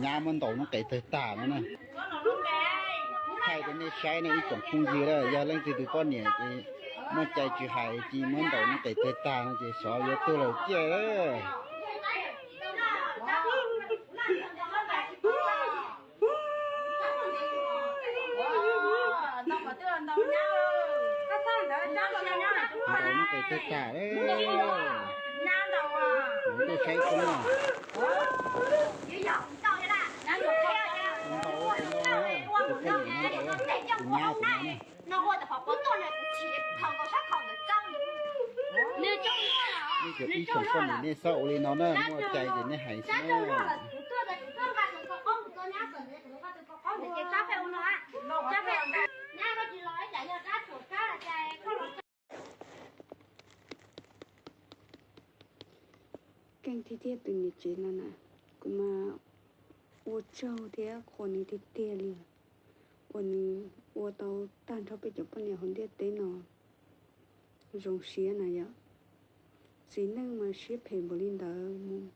Nyab muab ntaus noob qes tawg tag no na. Thaij rau nej saib ne ib tsoom phooj ywg, yog leej twg tus poj niam ces muaj cai tsis hais ces muab ntaus noob qes tawg tag no ces xyov yuav tuag lawm tiag. Ntaus noob qes tawg tag, nej saib xwb na. Tus poj niam no ntaus tus nyab tus no na. Nej cov ib tsoom poj niam nej txhob ua li no na, muaj cai ces nej hais xwb na. Keej tiag tiag tus niam tsev no na, kuv mas ua tsaug thiab qhuas nws tiag tiag li, uas nws ua tau tag nrho peb cov poj niam hauv ntiaj teb no. Zoo siab na yom. Txiv neej mas siab phem npaum li ntawd mus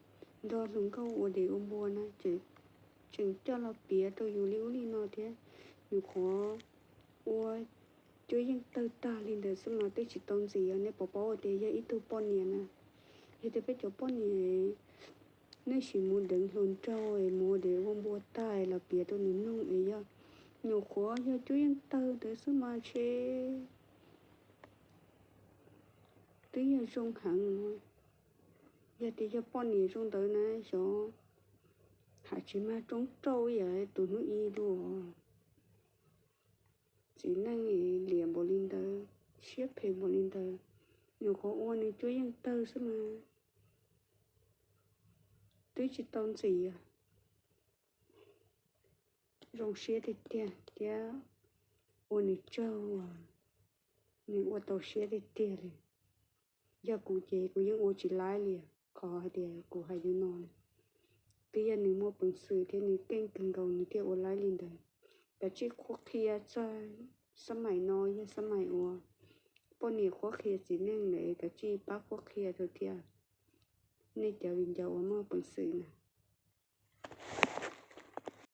nrog hluas nkauj ua dev ua npua na, tseem coj los piav rau yus li ub li no thiab. Nyuam qhuav ua cuab yeej tawg tag li ntawd xwb mas twb tsis tau ntxim os. Nej puas paub tias yog ib tug poj niam na, yog tias peb cov poj niam nej sim mus deev hluas nraug es mus ua dev ua npua tag los piav rau nws mloog es yog nyuam qhuav yog cuab yeej tawg ntawd xwb mas ntshe twb yog zoo heev. Yog tias yog poj niam zoo ntawd na, xyov hais tsis mag roob rauj ib yam tus hnub ib dua. Txiv neej liam npaum li ntawd, siab phem npaum li ntawd, nyuam qhuav ua nws cuab yeej tawg xwb mas twb tsis tau ntxim. Zoo siab tiag tiag thiab ua nws tsaug, nws ua tau siab tiag tiag li. Yog kuv ces kuv yeej ua tsis laib li, qhov hais tias kuv hais li no, twb yog nws muaj peev xwm thiab nws keej kawg nkaus nws thiaj ua laib li ntawd. Kav tsij qhuab qhia txog xab maim no yog xab maim uas poj niam qhuab qhia txiv neej lawm, kav tsij pab qhuab qhia rau thiab. Nej cov viv ncaus uas muaj peev xwm na,